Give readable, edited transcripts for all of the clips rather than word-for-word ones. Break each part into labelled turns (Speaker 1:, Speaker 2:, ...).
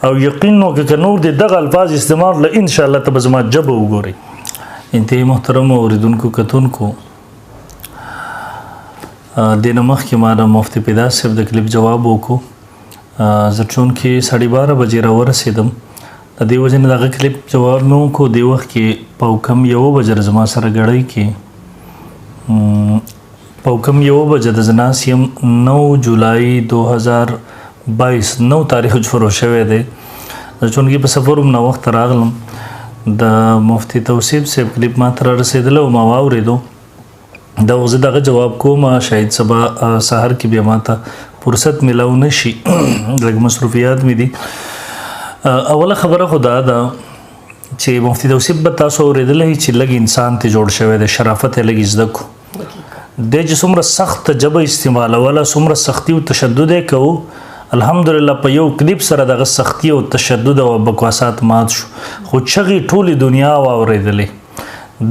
Speaker 1: او یقین نو که نور دې دغه الفاظ استعمال له ان شاء الله ته به زما ژبه وګورئ. انتهایی محترم اوریدونکو کتونکو، دې نه مخکې ما د مفتي پیدا صاحب د کلیپ جواب وکړو. زه چونکې 12:30 بجې راورسېدم، د دې وجې نه دغه کلیپ جواب مې وکړو. دې وخت کې پوکم 1 بجه زما سره ګړۍ کې پوکم 1 بجه د زناس یم، 9 جولای 2022 9 تاریخ شروع شوی دی. زه چونکې په سفر هم ناوخته راغلم، د مفتي توصیف صاحب کلیپ ما ته رارسېدلی او ما واورېدو. دا خو زه دغه جواب کوم، شاید سبا سهار کې بیا ما ته فرصت میلاو نه شي، لږ مصروفیات مې دي. اوله خبره خو دا ده چې مفتي توصیف به تاسو اورېدلی چې لږ انسان ته جوړ شوی دی، شرافت یې لږ زده کړو. دی چې څومره سخته ژبه استعمالوله، څومره سختي او تشدد یې کوو، الحمدلله په یو کلیپ سره دغه سختي او تشدد او بکواسات مات شو. خو چغې ټولې دنیا واورېدلې.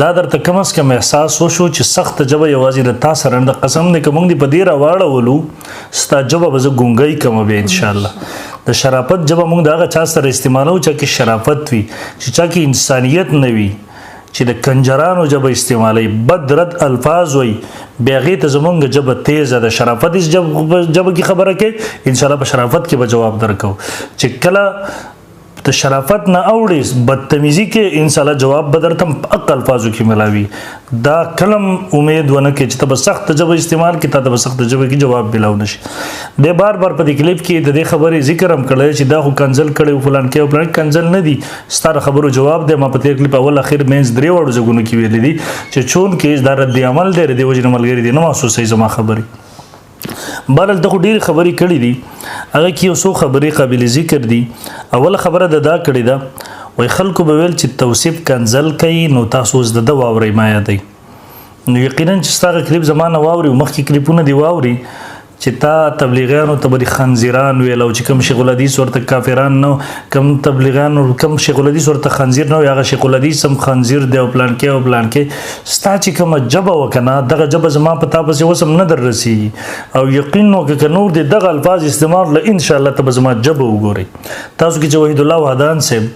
Speaker 1: دا درته کم از کم احساس وشو چې سخته ژبه یوازې له تا سره نه ده. قسم دی که موږ دې په دې راواړولو، ستا ژبه به زه ګونګۍ کړم بیا انشاءالله. د شرافت ژبه موږ د هغه چا سره استعمالوو چا کې شرافت وي، چې چا کې انسانیت نه وي، چې د کنجرانو ژبه استعمالوي، بد رد الفاظ وایي، بیا هغې ته زمونږ ژبه تیزه ده. شرافت هېڅ ژبه کې خبره کوي، انشاءالله په شرافت کې به جواب درکوو. چې کله د شرافت نه اوړي بدتمیزي کې، انشاءالله جواب به درته په حق الفاظو کې ملاوي. دا کلم امید ونه کې چې ته به سخت ژبه استعمال کې، تا ته به سخت ژبه کې جواب ملاو نشي. دی بار بار په دې کلیپ کې د دې خبرې ذکر هم کړی چې دا خو کنځل کړی او فلان کې او فلان کنځل نه دي، ستا د خبرو جواب دی. ما په تېر کلیپ اول اخر منځ درې واړو ځایونو کې ویلي دي چې چون کې دا رد عمل دی، د دې وجې نه ملګري دي نه محسوسوي زما خبرې. بهرحال ده خو ډېرې خبرې کړې دي، هغه کې یو څو خبرې قابل ذکر دي. اوله خبره د دا کړې ده، وایي خلکو به ویل چې توصیف کنځل کوي، نو تاسو اوس د ده واورئ ما یادوي. نو یقینا چې ستا هغه کلیپ زما نه واوري او مخکې کلیپونه دې واوري چې تا تبلیغیانو ته به دې خنزیران ویل، او چې کوم شیخ الحدیث ورته کافران نه، کوم تبلیغیان کوم شیخ الحدیث ورته خنزیر نه وي، هغه شیخ الحدیث هم خنزیر دی او پلان کې او پلان کې. ستا چې کومه ژبه وه که نه، دغه ژبه زما په تا پسې اوس هم نه در رسېږي. او یقین نو که نور دې دغه الفاظ استعمال له انشاءالله ته به زما ژبه وګورئ. تاسو کې چې وحید الله وحدان صاحب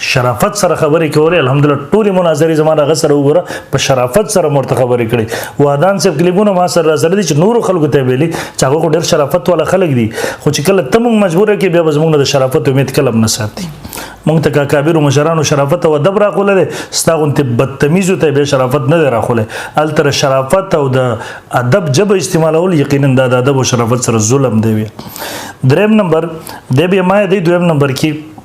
Speaker 1: شرافت سره خبرې کولې، الحمدلله ټولې مناظرې زما د هغه سره وګوره، په شرافت سره مې ورته خبرې کړې. وحدان صاحب کلیپونه ما سره راسره دي چې نورو خلکو ته یې ویلي چې هغه خو ډېر شرافت والا خلک دي، خو چې کله ته موږ مجبوره کړې بیا به زموږ نه د شرافت امید کله هم نه ساتي. موږ ته کاکابرو مشرانو شرافت او ادب راښولی دی، ستا غوندې بدتمیزو ته یې بیا شرافت نه دی راښولی. هلته د شرافت او د ادب ژبه استعمالول یقینا دا د ادب او شرافت سره ظلم دی. بیا دریم نمبر دی بیا ما دی دویم نمبر کې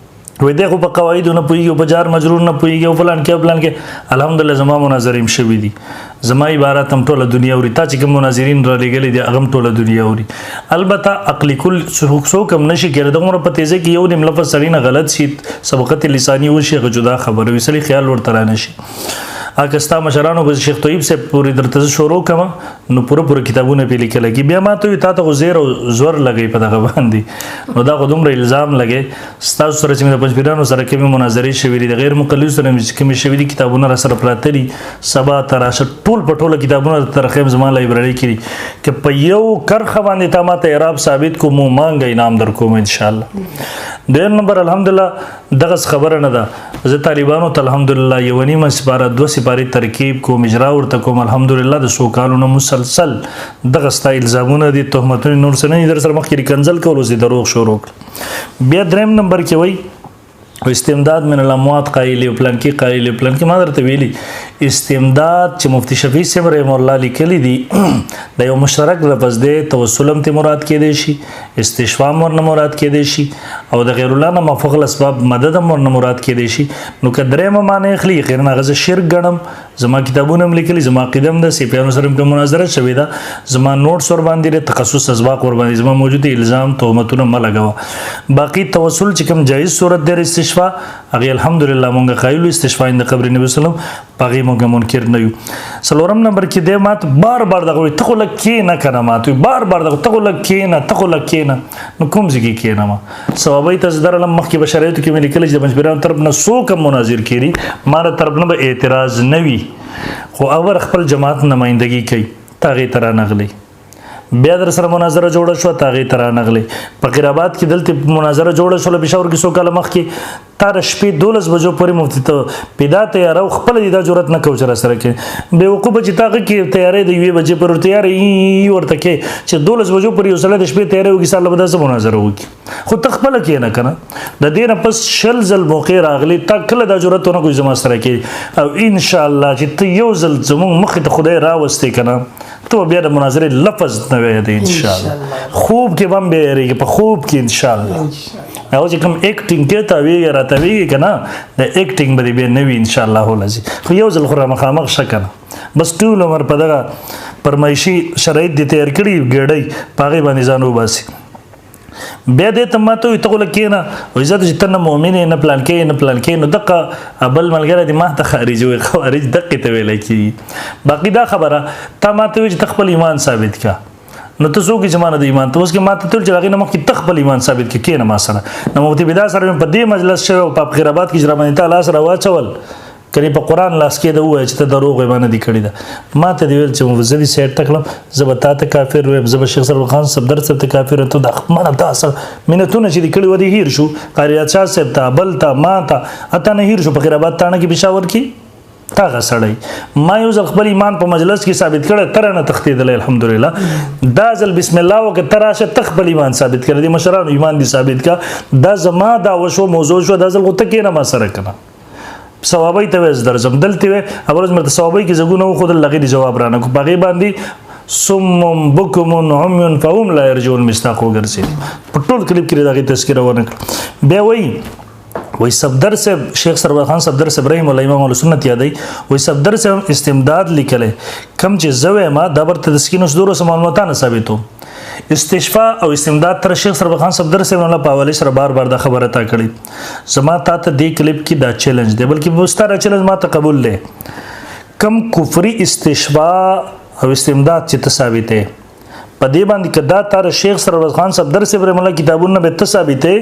Speaker 1: وای دی خو په قواعدو نه پوهېږي او په جار مجرور نه پوهېږي او فلان کې او فلان کې. الحمدلله زما مناظرې هم شوي دي، زما عبارت هم ټوله دنیا اوري، تا چې کوم مناظرین را لېږلي دي هغه هم ټوله دنیا اوري. البته عقلي کل څوک هم نه شي کېدای، دغومره په تېزۍ کې یو نیم لفظ سړي نه غلط شي، سبقت لساني وشي، هغه جدا خبره وي، سړي خیال ورته رانه شي. اګه ستا مشرانو به شیخ طیب صاحب پورې درته زه شروع کړم نو پوره پوره کتابونه پرې لیکل کېږي. بیا ما ته وویل تا ته خو زیر او زور لګوي په دغه باندې، نو دا خو دومره الزام لګوي. ستاسو سره چې مې د پنځپیرانو سره کومې مناظرې شوې دي، د غیر مقلد سره مې چې کومې شوې دي، کتابونه را سره پراته دي، سبا ته راشه ټول په ټوله کتابونه درته راښیم، زما لایبرري کې دي. که په یو کرښه باندې تا ما ته اعراب ثابت کړو، مو مانګه انعام در کوم انشاءالله. دویم نمبر الحمدلله دغه خبره نه ده، زه طالبانو ته الحمدلله یوه نیمه سپاره دوه سپارې ترکیب کوم، اجرا ورته کوم. الحمدلله د څو کالو نه مسلسل دغه ستا الزامونه دي، تهمتونه نور څه نه دي، در سره مخکې دې کنځل کول، اوس دې دروغ شروع کړل. بیا دریم نمبر کې وایي استمداد من الاموات قایل او پلان کې قایل او پلان کې. ما درته ویلي استمداد چې مفتي شفیع صاحب رحمه الله لیکلی دي، دا یو مشترک لفظ دی، توسل هم ترې مراد کېدی شي، استشفاء هم ورنه مراد کېدی شي، او د غیر الله نه مافوق الاسباب مدد هم ورنه مراد کېدی شي. نو که درېیمه معنی اخلي، یقینا هغه زه شرک ګڼم. زما کتابونه هم لیکلي، زما عقیده هم ده، سیپیانو سره هم کوم مناظره شوې ده، زما نوټس ورباندې دی، تخصص اسباق ورباندې زما موجود دی، الزام تهمتونه مه لګوه. باقي توسل چې کوم جایز صورت دی استشفاء، هغې الحمدلله مونږ قایل یو، استشفاء عند قبر نبي صلی الله علیه وسلم په هغې مونږ منکر نه یو. څلورم نمبر کې دی ماته بار بار دغه وایي ته خو لږ کښېنه که نه، ماته وایي بار بار دغه ته خو لږ کښېنه، ته خو لږ کښېنه. نو کوم ځای کې کښېنم؟ صوابۍ ته زه درلم مخکې په شرایطو کې مې لیکلي چې د پنځپیرانو طرف نه څوک هم مناظر کېږي، ما د طرف نه به اعتراض نه وي، خو اور خپل جماعت نمایندګي کوي، ته هغې ته رانغلې. بیا در سره مناظره جوړه شوه، ته هغې ته رانغلې. په قیرآباد کې دلته مناظره جوړه شوله پېښور کې څو کاله مخکې، تا د شپې 12 بجو پورې مفتي ته پیدا تیاره او خپله دې دا جرأت نه کوو چې را سره کې بې وقوفه چې تا هغه کې تیارې د 1 بجې پورې تیارې ورته کې چې 12 بجو پورې یو سړی د شپې تیارې وکړي، سهار له به داسې مناظره وکړي. خو ته خپله کښېنه که نه. د دې نه پس 20 ځل موقع راغلې، تا کله دا جرأت ونه کوي زما سره کې. او انشاءالله چې ته یو ځل زموږ مخې ته خدای راوستې که نه، ته به بیا د مناظرې لفظ نه وایې دی انشاءالله. خوب کې به هم بیا یېرېږي، په خوب کې انشاءالله. او چې کوم اکټینګ کې ته ویږي راته ویږي که نه، د اکټینګ به دې بیا نه وي انشاءالله العظیم. خو یو ځل خو را مخامخ شه که نه، بس ټول عمر په دغه فرمایشي شرایط دې تیار کړي ګېډۍ، په هغې باندې ځان وباسي. بیا دې ته ما ته وایي ته خو لږ کښېنه، وایي زه چې ته نه مؤمن یې نه پلان کې نه پلان کې، نو دقه بل ملګری دې ما ته خارجي وایي، خوارج دقې ته ویلی کېږي. باقي دا خبره تا ما ته وایي چې ته خپل ایمان ثابت کړه، نو ته څوک یې چې ما نه د ایمان ته اوس کې ما ته ته چې د هغې نه مخکې ته خپل ایمان ثابت کړې، کښېنه ما سره. نو مفتي بدا سره مې په دې مجلس شوی او په فقیرآباد کې چې راباندې تا لاس راواچول، کني په قرآن لاس کې ده ووایه چې ته دروغ وایې، ما نه دي کړې ده. ما ته دې ویل چې زه دې سیټ ته کړم، زه به تا ته کافر وایم، زه به شیخ سرور خان صاحب در صاحب ته کافر وایم، ته دا منه تا سره منتونه چې دې کړي وه دې هېر شو، قاري شاه صاحب ته، بل ته، ما ته، حتی نه هېر شو په فقیرآباد تاڼه کې پېښور کې تا هغه سړی. ما یو ځل خپل ایمان په مجلس کې ثابت کړی، ته رانه تښتېدلی الحمدلله. دا ځل بسم الله وکړه، ته راشه ته خپل ایمان ثابت کړه، دې مشرانو ایمان دې ثابت کړه. دا زما دا وشو موضوع شو، دا ځل خو ته کښېنه ما سره که نه، صوابۍ ته وایې زه درځم، دلته وایې هغه ورځ مې ورته صوابۍ کې ځګونه وښودل، هغې دې جواب رانه کړو. په هغې باندې صم بکم عمي فهم لا يرجعون مصداق وګرځېد. په ټول کلپ کې د هغې تذکره ونه کړه. بیا وایي وای صفدر صاحب، شیخ سرور خان صفدر صاحب رحم الله امام اهل سنت یادوي، وای صفدر صاحب استمداد لیکلی، کم چې زه وایم دا ورته د سکینو صدورو څخه معلوماتانه ثابتو. استشفاء او استمداد تر شیخ سرور خان صفدر صاحب الله په حوالې سره بار بار دا خبره تا کړې. زما تا ته دې کلپ کې دا چیلنج دی، بلکې ستا دا چیلنج ما ته قبول دی. کم کفري استشفاء او استمداد چې ته ثابتې په دې باندې که دا تا د شیخ سرور خان صفدر صاحب رحم الله کتابونه به ته ثابتې،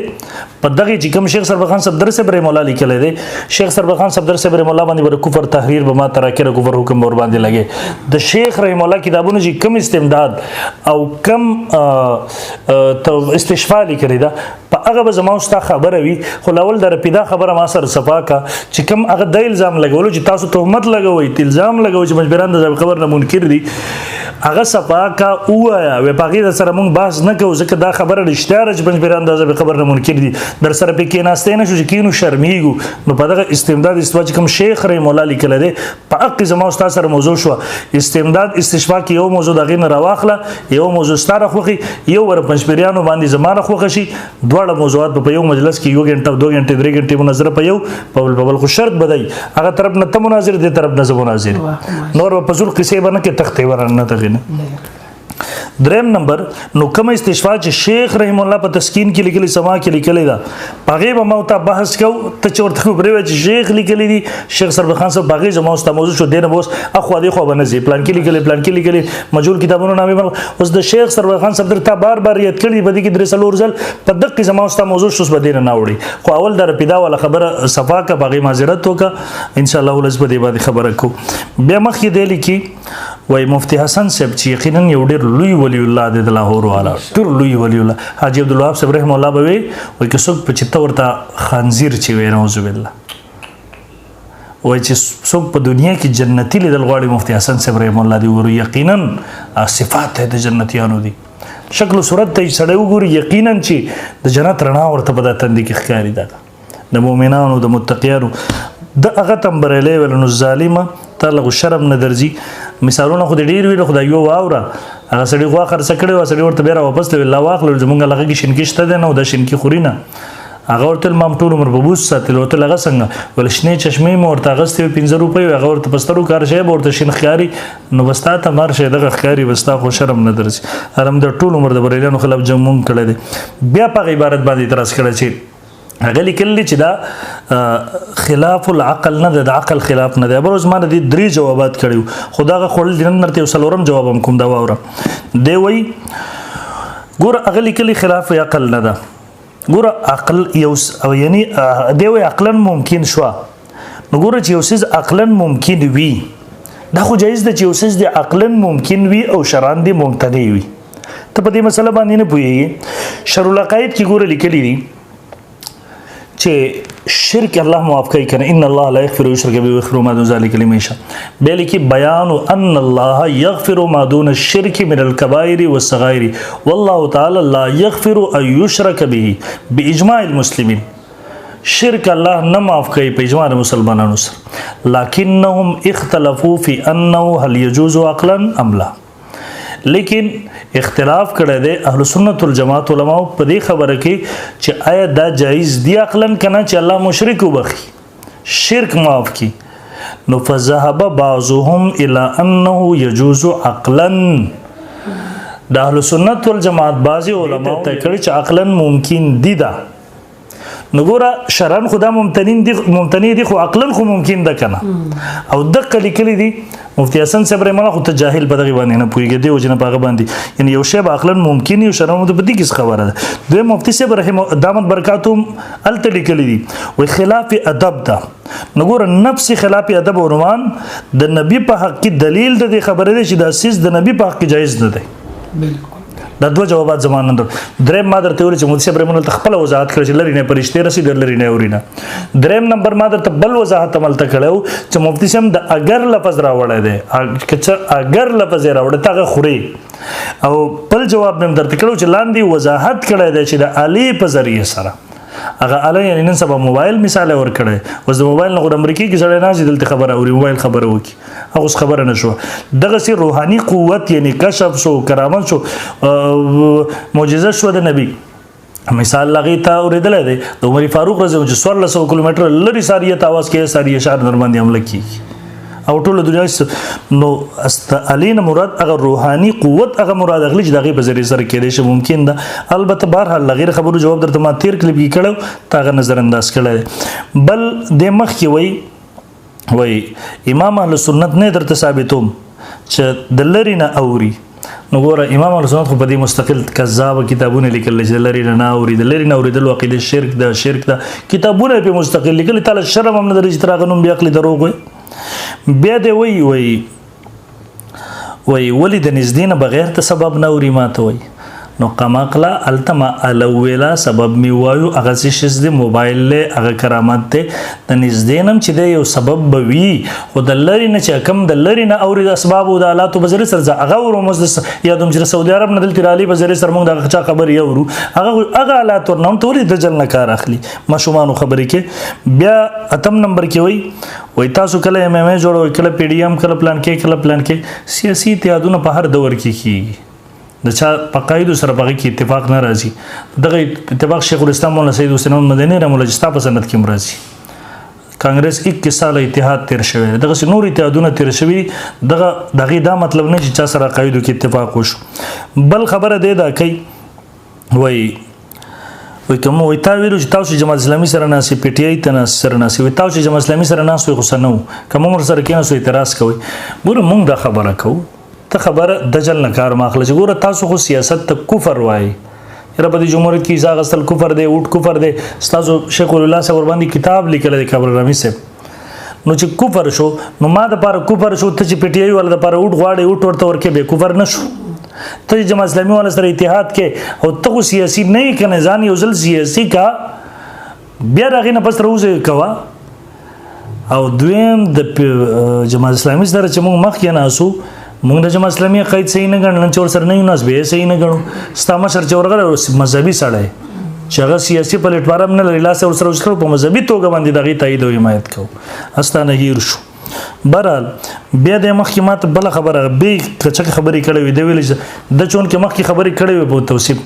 Speaker 1: په دغې چې کوم شیخ سرور خان صفدر صاحب رحم الله لیکلی دی، شیخ سرور خان صفدر صاحب رحم الله باندې به د کفر تحریر به ما ته راکړه، کفر حکم به ورباندې لګې. د شیخ رحم الله کتابونه چې کوم استمداد او کوم استشفاء لیکلی ده، په هغه به زما او ستا خبره وي. خو لاول د رپیدا خبره ما سره صفا کا چې کوم هغه د الزام لګولو چې تاسو تهمت لګوئ، الزام لګوئ چې مجبران د قبر نه منکر دي، هغه صفا کا ووایه. وی په هغې در سره مونږ بحث نه کوو، ځکه دا خبره رښتیا ده چې پنځپیران د عذاب قبر نه منکر دي، در سره پې کېناستی نه شو چې کښېنو شرمېږو. نو په دغه استمداد استوا چې کوم شیخ رحم الله لیکلی دی، په حق کې زما او ستا سره موضوع شوه. استمداد استشفا کې یو موضوع د هغې نه راواخله، یو موضوع ستا راخوښي، یو ور پنځپیریانو باندې زما راخوښه شي، دواړه موضوعات به په یو مجلس کې یو ګنټه، 2 ګنټې، 3 ګنټې مناظره په یو په بل په بل، خو شرط به دی هغه طرف نه ته مناظر، دې طرف نه زه مناظر، نور به په زور قصې به نه کې تختې ورنه نه تغې نه. دریم نمبر، نو کوم استشفاء چې شیخ رحم الله په تسکین کې لیکلی، سما کې لیکلی ده، په هغې به ما او تا بحث کوو. ته چې ورته پرې وایې چې شیخ لیکلی دي، شیخ سرور خان صاحب، په هغې زما او ستا موضوع شو. دې نه به اوس اخوا دې خوا به نه ځې، پلان کې لیکلی، پلان کې لیکلی، مجهول کتابونو نامې به اوس د شیخ سرور خان صاحب در تا بار بار یاد کړي، په دې کې 3-4 ځل په دقې زما او ستا موضوع شو، اوس به دې نه نه اوړي. خو اول د رپیدا والا خبره صفا کړه، په هغې معذرت وکړه، انشاءالله ولس په دې باندې خبره کوو. بیا مخکې دی لیکي وای مفتی حسن صاحب چې یقینا یو ډېر لوی ولی الله دی د لاهور والا، ډېر لوی ولی الله، حاجي عبدالوهاب صاحب رحم الله به وي، وایي که څوک په چې ته ورته خنزیر چې وایي نعوذ بالله، وایي چې څوک په دنیا کې جنتي لیدل غواړي مفتی حسن صاحب رحم الله دی وګوري، یقینا صفات د جنتیانو دي، شکل و صورت ته یې سړی وګوري یقینا چې د جنت رڼا ورته په دا تندي کې ښکاري، ده د مؤمنانو د متقیانو د هغه تم بریلی ویل. نو ظالمه تا له خو شرم نه درځي، مثالونه خو دې ډېر ویل، خو دا یو واوره، هغه سړي غوا خرڅه کړې وه، سړي ورته بیا راواپس ته ویل لا واخله، زمونږ علاقه کې شینکي شته دی نه، او دا شینکي خوري نه. هغه ورته ما هم ټول عمر په بوس ساتلی، ورته هغه څنګه ویل شنې چشمې مې ورته اخیستې وې 5 روپۍ وې، هغه ورته په سترو کار شی به ورته شین ښکاري، نو بس تا ته مر شی دغه ښکاري، بس تا خو شرم نه درځي. هرم د ټول عمر د بریلیانو خلاف جنګ مونږ کړی دی. بیا په هغه عبارت باندې اعتراض کړی چې هغه لیکل دي چې دا خلاف العقل نه ده، د عقل خلاف نه ده. بل زما د دې 3 جوابات کړي وو، خو دغه خوړل دي نن درته یو څلورم جواب هم کوم، دا واوره. دی وایي ګوره هغه لیکلي خلاف عقل نه ده، ګوره عقل یو او یعنی دی وایي عقلا ممکن شوه، نو ګوره چې یو څیز عقلا ممکن وي، دا خو جایز ده چې یو څیز دې عقلا ممکن وي او شرعاً دې ممتنع وي. ته په دې مسله باندې نه پوهېږي. شرح العقاید کې ګوره لیکلي دي چې شرک الله معاف کوي کنه، ان الله لا يغفر يشرك به ويغفر ما دون ذلك لمن يشاء. بیا لیکي بیان ان الله يغفر ما دون الشرك من الكبائر والصغائر والله تعالی لا يغفر ان يشرك به باجماع المسلمين. شرک الله نه معاف کوي په اجماع مسلمانانو سره، لكنهم اختلفوا في انه هل يجوز عقلا ام لا. لیکن اختلاف کړی دی اهل سنت والجماعت علماو په دې خبره کې چې آیا دا جایز دی عقلا کنه چې الله مشرک وبخي، شرک معاف کی. نو فذهب بعضهم الى انه يجوز عقلا. د اهل سنت والجماعت بعضی علماو ته کړی چې عقلا ممکن دی دا. نو ګوره شرعاً خو دا ممتنع دي، خو عقلا خو ممکن ده کنه. او دقه لیکلي دي مفتي حسن صاحب رحمه الله، خو ته جاهل په دغه باندې نه پوهېږې، دې وجې نه په هغه باندې یعنی یو شی به عقلا ممکن یو شرعاً په دې کې څه خبره ده. دویم مفتي صاحب رحمه دامت برکاتهم هلته لیکلي دي وایي خلاف ادب ده. نو ګوره نفس خلاف ادب عنوان د نبي په حق کې دلیل د دې خبرې دی چې دا څیز د نبي په حق کې جایز نه دی.
Speaker 2: بالکل
Speaker 1: دا دوه جوابات زما نن دریم ما درته ویل چې مفتي صاحب رحمه الله ته خپله وضاحت کړی چې لرې نه فرشتې رسي د لرې نه اوري نه. دریم نمبر ما درته بل وضاحت هم هلته کړی و چې مفتي صاحب د اګر لفظ راوړی دی، که څه اګر لفظ یې راوړی ته هغه خورې. او بل جواب مې هم درته کړی چې لاندې وضاحت کړی دی چې د علي په ذریعه سره هغه اله یعنی نن سبا موبایل مثال یې ورکړی، اوس د موبایل نه خو د امریکې کې سړی ناست دلته خبره اوري، موبایل خبره وکړي، هغه اوس خبره نه شوه. دغسې روحاني قوت یعنی کشف شو، کرامت شو، معجزه شوه د نبی. مثال هغې ته اورېدلی دی د عمر فاروق رضی الله عنه چې 1400 کیلومتره لرې ساریه ته اواز کوي، ساریه شهر در باندې حمله کېږي او ټوله دنیا. نو علی نه مراد هغه روحاني قوت هغه مراد اخلي چې د هغې په ذریعې سره کېدای شي ممکن ده. البته بهرحال له غیر خبرو جواب درته ما تېر کلپ کې کړی، تا هغه نظر انداز کړی دی. بل دې مخکې وایي امام اهل سنت نه درته ثابتوم چې د لرې نه اوري. نو ګوره امام اهل سنت خو په دې مستقل کذاب کتابونه لیکل چې د لرې نه نه اوري، د لرې نه اورېدلو عقیده شرک ده، شرک ده، کتابونه یې پرې مستقل لیکلي. تا له شرم هم نه درځي چې تر هغه نوم بیا عقلي دروغ وایي. بیا دی وایي وایي وایي ولې د نږدې نه بغیر ته سبب نه اوري ما ته وایي. نو قمقله هلته ما اله وویله، سبب مې وایو هغه څه شی دی، موبایل دی، هغه کرامت دی. د نږدې نه هم چې دی یو سبب به وي، خو د لرې نه چې کوم د لرې نه اوري د اسبابو د آلاتو په ذریعه سره هغه اورو. موږ یا دوم چې د سعودي عرب نه دلته رالي په ذریعه سره موږ د هغه چا خبرې اورو، هغه آلات ورنه هم ته ولې د جل نه کار اخلي ماشومانو خبرې کې. بیا اتم نمبر کې وایي وایي تاسو کله ایم ایم ای جوړوئ، کله پي ډي ایم، کله پلان کې، کله پلان کې. سیاسي اتحادونه په هر دور کې کېږي، د چا په قاعدو سره په هغې کې اتفاق نه راځي. دغه اتفاق شیخ الاسلام مولانا سید حسین احمد مدني رحمه الله چې ستا په سند کې هم راځي، کانګرس 21 ساله اتحاد تېر شوی دی، دغسې نور اتحادونه تېر شوي دي. دغه د هغې دا مطلب نه چې چا سره عقایدو کې اتفاق وشو. بل خبره دی دا کوي وایي وایي که مو وایي تا ویلو چې تاسو جماعت اسلامي سره ناست یئ، پي ټي آی ته ناست سره ناست یئ، وایي تاسو جماعت اسلامي سره ناست وئ خو څه نه وو، که موږ ورسره کېناستو اعتراض کوئ. ګوره موږ دا خبره کوو، ته خبره دجل نه کار مه اخله چې ګوره تاسو خو سیاست ته کفر وایي، یاره په دې جمهوریت کې ویزا اخیستل کفر دی، ووټ کفر دی، ستاسو شیخ الله صاحب ورباندې کتاب لیکلی دی قبر رامي صاحب. نو چې کفر شو نو ما دپاره کفر شو، ته چې پي ټي آی والا دپاره ووټ غواړې ووټ ورته ورکې بیا کفر نه شو. ته چې جماعت اسلامي والا سره اتحاد کې او ته خو سیاسي نه یې که نه، ځان یو ځل سیاسي کا بیا د هغې نه پس راوځې کوه. او دویم د جماعت اسلامي سره چې موږ مخکې ناست وو، موږ د جماعت اسلامي عقاید صحیح نه ګڼل، نن چې ورسره نه یو ناست بیا یې صحیح نه ګڼو. ستا مشر چې ورغلی مذهبي سړی چې هغه سیاسي پلیټفارم نه لري، لاس یې ورسره وچ کړو، په مذهبي توګه باندې د هغې تایید او حمایت کوو، استا نه هېر شو. بهرحال بیا د مخکې ما ته بله خبره بې کچکه خبرې کړې وې، ده ویلې چې ده چونکې مخکې خبرې کړې وې په توصیف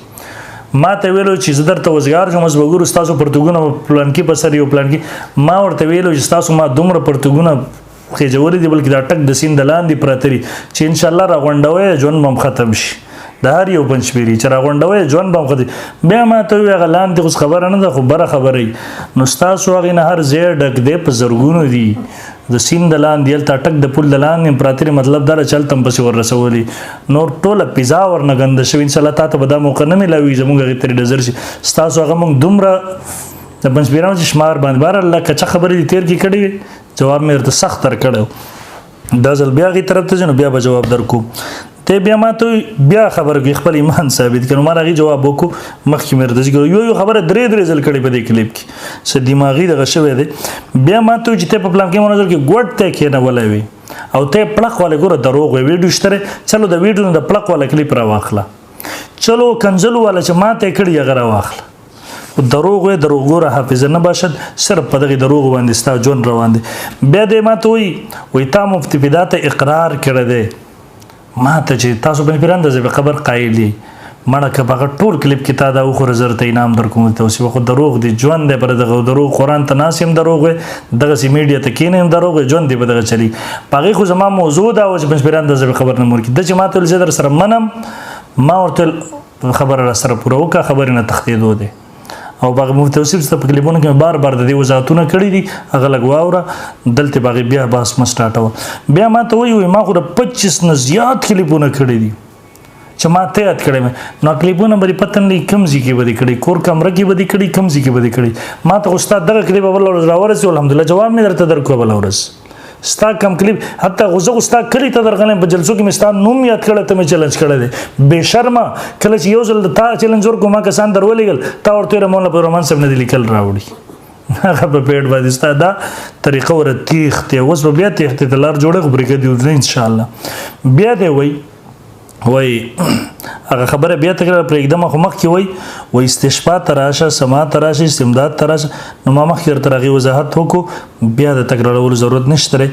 Speaker 1: ما ته ویلو چې زه درته وزګار شوم، اوس به ګورو ستاسو پرتګونه پلانکي په سر یو پلانکي. ما ورته ویلو چې ستاسو ما دومره پرتګونه خېجولي دي، بلکې دا ټک د سیند لاندې پراته دي چې انشاءالله راغونډوی ژوند به هم ختم شي. د هر یو پنجپیري چې راغونډوی ژوند به هم ختم. بیا ما ته وویل هغه لاندې خو خبره نه ده، خو بره خبره وي. نو ستاسو هغې نه هر ځای ډک دی، په زرګونو دي د سیند د لاندې، هلته ټک د پل د لاندې هم پراته دي، مطلب دا ده چې هلته هم پسې ور رسولي، نور ټوله فضا ورنه ګنده شوې. انشاءالله تا ته به دا موقع نه میلاوي زموږ هغې ترې ډزر شي. ستاسو هغه موږ دومره د پنجپیرانو چې شمار باندې بهرحال لکه څه خبرې دې تېر کې کړې وې، جواب مې ورته سخت درکړی. دا ځل بیا هغې طرف ته ځي نو بیا به جواب درکو. ته بیا ما ته بیا خبر کې خپل ایمان ثابت کړو. ما راغي جواب وکړو مخکې مې درته ذکر یو یو خبره درې درې ځل کړې په دې کلیپ کې څه دماغي دغه شوی دی. بیا ما ته چې ته په پلان کې منظر کې ګوډ ته کېنولی وي او ته پړق والا ګوره دروغ وي ویډیو شته، چلو د ویډیو نه د پړق والا کلیپ را واخله، چلو کنځلو والا چې ما ته کړي هغه را واخله. خو دروغ وي، دروغ ګوره حافظه نه باشد، صرف په دغې دروغ باندې ستا ژوند روان دی. بیا دی ما ته وایي وایي تا مفتي فدا ته اقرار کړی دی، ما ته چې تاسو پنځ پیران د عذاب قبر قایل یئ، مړه که په هغه ټول کلیپ کې تا دا وخوره زه درته انعام درکوم. توصیف خو دروغ دی، ژوند دی پر دغه دروغ، قرآن ته ناست یم دروغ وي، دغسې میډیا ته کښېنه هم دروغ وي، ژوند دی په دغه چلي. په هغې خو زما موضوع دا وه چې پنځ پیران د عذاب قبر نه مور کړي. ده چې ما ته ویل زه در سره منم، ما ورته خبره را سره پوره وکړه، خبرې نه تښتېدو دی. او باغ مفتي توصیف ته په کلیپونو کې بار بار د دې وضاحتونه کړي دي، هغه لږ واوره، دلته باغ بیا بحث مه سټارټوه. بیا ما ته وایي ما خو د 25 نه زیات کلیپونه کړي دي چې ما ته یاد کړی مې، نو کلیپونه به دې پته نه لګي کوم ځای کې به دې کړي، کور کمره کې به دې کړي، کوم ځای کې به دې کړي. ما ته خو ستا دغه کلیپ بله ورځ راورسېد، الحمدلله جواب مې درته درکړو. بله ورځ ستا کم کلیپ حتی خو زه خو ستا کلي ته درغلم، په جلسو کې مې ستا نوم یاد کړی، ته مې چلنج کړی دی بې شرمه. کله چې یو ځل تا چلنج ورکړو، ما کسان در ولېږل، تا ورته ویل مولانا عبدالرحمن صاحب نه دې لیکل راوړي، هغه په پیډ باندې ستا دا طریقه وره تېښتې، اوس به بیا تېښتې ته لار جوړه خو پرېږدي دې نه انشاءالله. بیا دی وایي وایي هغه خبره بیا تکرار پرېږدم، خو مخکې وایي وایي استشفا ته راشه، سما ته راشه، استمداد ته راشه. نو ما مخکې درته هغې وضاحت وکړو، بیا د تکرارولو ضرورت نشته دی.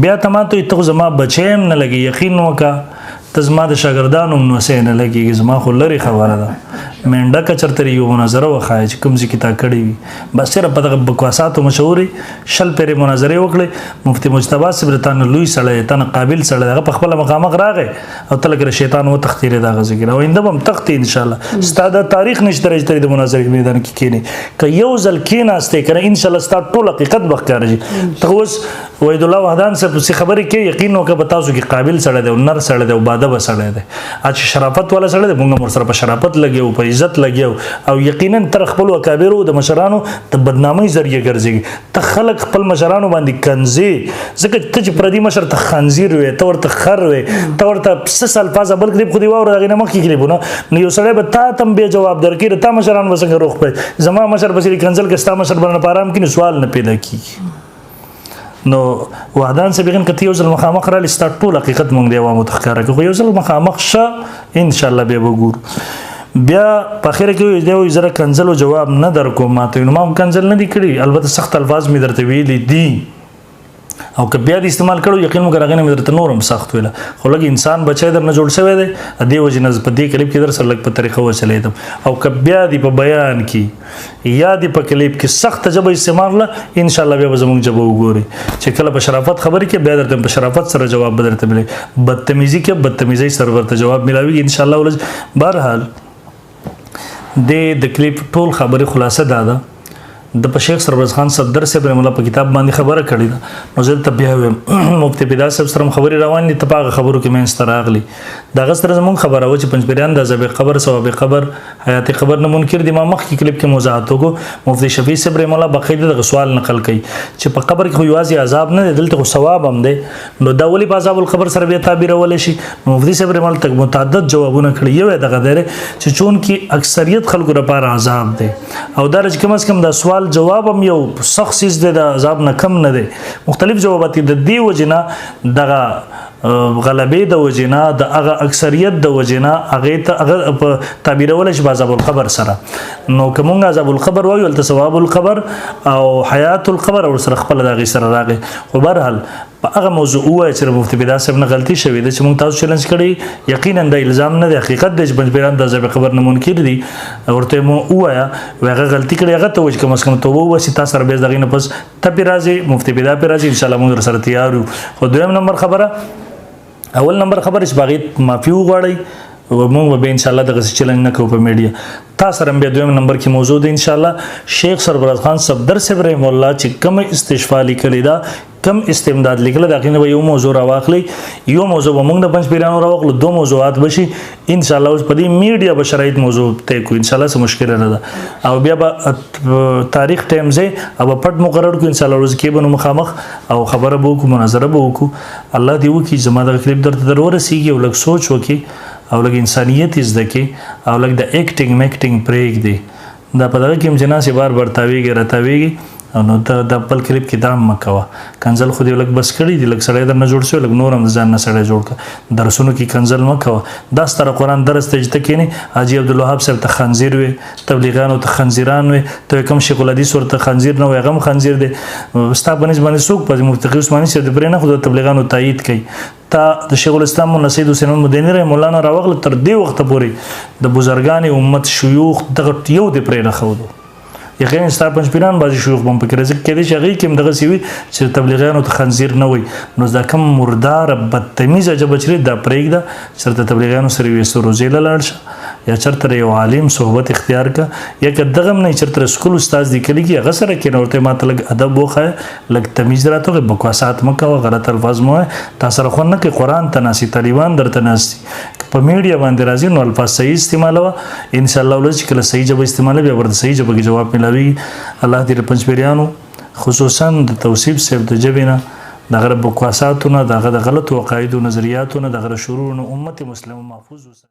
Speaker 1: بیا ته ما ته وایي ته خو زما بچی هم نه لګې، یقین وکړه ته زما د شاګردانو هم نوسی نه لګېږي، زما خو لرې خبره ده. مینډکه چېرته یو مناظره وښایه چې کوم ځای کې تا کړې وي، بس صرف په دغه بکواساتو مشهورې 20 پېرې مناظرې وکړې. مفتي مجتبی صاحب تا نه لوی سړی دی، تا نه قابل سړی دی، هغه په خپله مخامخ راغی او ته لکه شیطان وتښتېدې د هغه ذکر، او آینده به هم تښتې انشاءالله. ستا دا تاریخ نشته چې ته د مناظرې په میدان کې کښېنې، که یو ځل کښېناستې که نه انشاءالله ستا ټول حقیقت به ښکاره شي. ته اوس وحیدالله وحدان صاحب پسې خبرې کوې، یقین وکړه په تاسو کې قابل سړی دی او نر سړی دی او بادبه سړی دی، چې شرافت والا سړی دی، موږ هم ورسره په شرافت لګیو، په عزت لګیو، او یقینا تر خپلو اکابرو د مشرانو د بدنامۍ ذریعه ګرځېږي. ته خلک خپل مشرانو باندې کنځې، ځکه ته چې پردي مشر ته خنزیر وې، ته ورته خر وې، ته ورته څه الفاظ بل کلیپ خو دې واوره، هغې نه مخکې کلیپونه، نو یو سړی به تا ته هم بې جواب درکړي، د تا مشران به څنګه روغ پی، زما مشر پسې دې کنځل که ستا مشر به نه په ارام کړي، نو سوال نه پیدا کېږي. نو وحدان صاحب یقین که ته یو ځل مخامخ راغلې، ستا ټول حقیقت مونږ د عوامو ته ښکاره کړو، خو یو ځل مخامخ شه انشاءالله بیا به ګورو. بیا په اخره کې وایي، دی وایي زه کنځلو جواب نه درکوم، ما ته وایي، نو ما خو کنځل نه دي کړي، البته سخت الفاظ مې درته ویلي دي، او که بیا دې استعمال کړو یقین وکړه هغې نه مې درته نور هم سخت ویله، خو لږ انسان بچی در نه جوړ شوی دی، د دې وجې نه په دې کلیپ کې در سره لږ په طریقه وچلېدم. او که بیا دې په بیان کې یا دې په کلیپ کې سخته ژبه استعمال کړه، انشاءالله بیا به زموږ ژبه وګوري چې کله په شرافت خبرې کوي، بیا درته په شرافت سره جواب به درته ملي، بدتمیزي کې بدتمیزۍ سره ورته جواب ملاویږي انشاءالله. ورځ بهرحال دې د کلیپ ټول خبرې خلاصه دا ده، د په شیخ سرباز خان صفدر صاحب رحمه الله په کتاب باندې خبره کړې ده، نو زه درته بیا وایم مفتي فدا صاحب سره هم خبرې روانې دي، ته په هغه خبرو کې منځ ته راغلي. د هغه سره زموږ خبره وه چې پنځپیریان د عذاب قبر، ثواب قبر، حیات قبر نه منکر دي. ما مخکې کلیپ کې وضاحت وکړو، مفتي شفیع صاحب رحمه الله باقاعده دغه سوال نقل کوي چې په قبر کې خو یوازې عذاب نه دی، دلته خو ثواب هم دی، نو دا ولې په عذاب القبر سره بیا تعبیرولی شي؟ مفتي صاحب رحمه الله ته متعدد جوابونه کړي. یو یې دغه دی چې چونکې اکثریت خلکو لپاره عذاب دی، او دا چې کم از کم دا سوال جواب هم یو سخت څیز دی، د عذاب نه کم نه دی، مختلف جوابات دي. د دې وجې نه دغه غلبې د وجې نه، د هغه اکثریت د وجې نه هغې ته هغه په تعبیرولی شي په عذاب القبر سره. نو که مونږ عذاب القبر وایو، هلته ثواب القبر او حیات القبر ورسره خپله د هغې سره راغی. خو بهرحال په هغه موضوع ووایه چې مفتي فدا صاحب نه غلطي شوې ده چې مونږ تاسو چلنج کړی، یقینا دا الزام نه دی، حقیقت دی چې پنځپیران د عذاب قبر نه منکر دي، ورته مو ووایه وایي هغه غلطي کړې، هغه ته وایي چې کم از کم توبه وباسي، تا سره بیا د هغې نه پس ته پرې راځې، مفتي فدا پرې راځي، انشاءالله مونږ درسره تیار یو. خو دویم نمبر خبره، اول نمبر خبره چې په هغې معافي وغواړئ، موږ به ان شاء الله دغه چیلنج نه کوو په میډیا. تا سره بیا دویم نمبر کې موضوع ده ان شاء الله. شیخ سربراز خان صفدر صاحب رحم الله چې کوم استشفاء لیکلی ده، کم استمداد لیکل دا غینه به یو موضوع راواخلی، یو موضوع به موږ د پنځ پیرانو راواخلو، دوه موضوعات بشي ان شاء الله. اوس په دې میډیا به شرایط موضوع طے کو ان شاء الله، څه مشکل نه ده. او بیا به تاریخ ټایم زه او به پټ مقرر کو ان شاء الله. روز کې به نو مخامخ او خبره به وکړو، مناظره به وکړو. الله دې وکړي زما دغه کلیپ درته در ورسېږي او لږ سوچ وکړي او لږ انسانیت زده کړي او لږ د اکټینګ میکټینګ پرېږدي. دا په دغه کې هم چې ناستې بار بار تاویږي راتاویږي، نو ته د خپل کلیپ کې دا مه کوه. کنځل خو دې لږ بس کړي دي، لږ سړی درنه جوړ شوی، لږ نور هم د ځان نه سړی جوړ کړه. درسونو کې کنځل مه کوه. دا ستره قرآن درس ته چې ته کښېنې، حاجي عبدالوهاب صاحب ته خنزیر وې، تبلیغیانو ته خنزیران وې، ته کوم شیخ الحدیث ورته خنزیر نه وې، هغه هم خنزیر دی. ستا په نس باندې څوک پاتې؟ مفتي عثماني صاحب دې پرې نه خو د تبلیغیانو تایید کوي. تا د شیخ الاسلام مولانا سید حسین مدني رحم الله نه راوغله تر دې وخته پورې د بزرګان امت شیوخ دغه یو دې پرې نه ښودو. یقینا ستا پنځ پیران بعضې شیوخ به هم پکې راځي، کېدای شي هغوی کې هم دغسې وي چې تبلیغیانو ته خنزیر نه وایي. نو دا کوم مرداره بدتمیزه ژبه چې دا پرېږده، چېرته تبلیغیانو سره یوې څو روزې له لاړ شه، یا چېرته د یو عالم صحبت اختیار که، یا که دغه هم نه چېرته د سکول استاد دې کلي کې هغه سره کښېنه، ورته ما ته لږ ادب وښیه، لږ تمیز راته وښیه، بکواسات مه کوه، غلط الفاظ مه وایه. تا سره خوند نه کوي، قرآن ته ناست یې، طالبان درته ناست دي، په میډیا باندې راځي نو الفاظ صحیح استعمالوه ان شاء الله. ولس چې کله صحیح ژبه استعمالوي بیا ورته صحیح ژبه کې جواب ملاوي. الله دې د پنځپیریانو خصوصا د توصیف صاحب د ژبې نه، د هغه د بکواساتو نه، د هغه د غلطو عقایدو نظریاتو نه، د هغه د شرورو نه امت مسلمه محفوظ وساتي.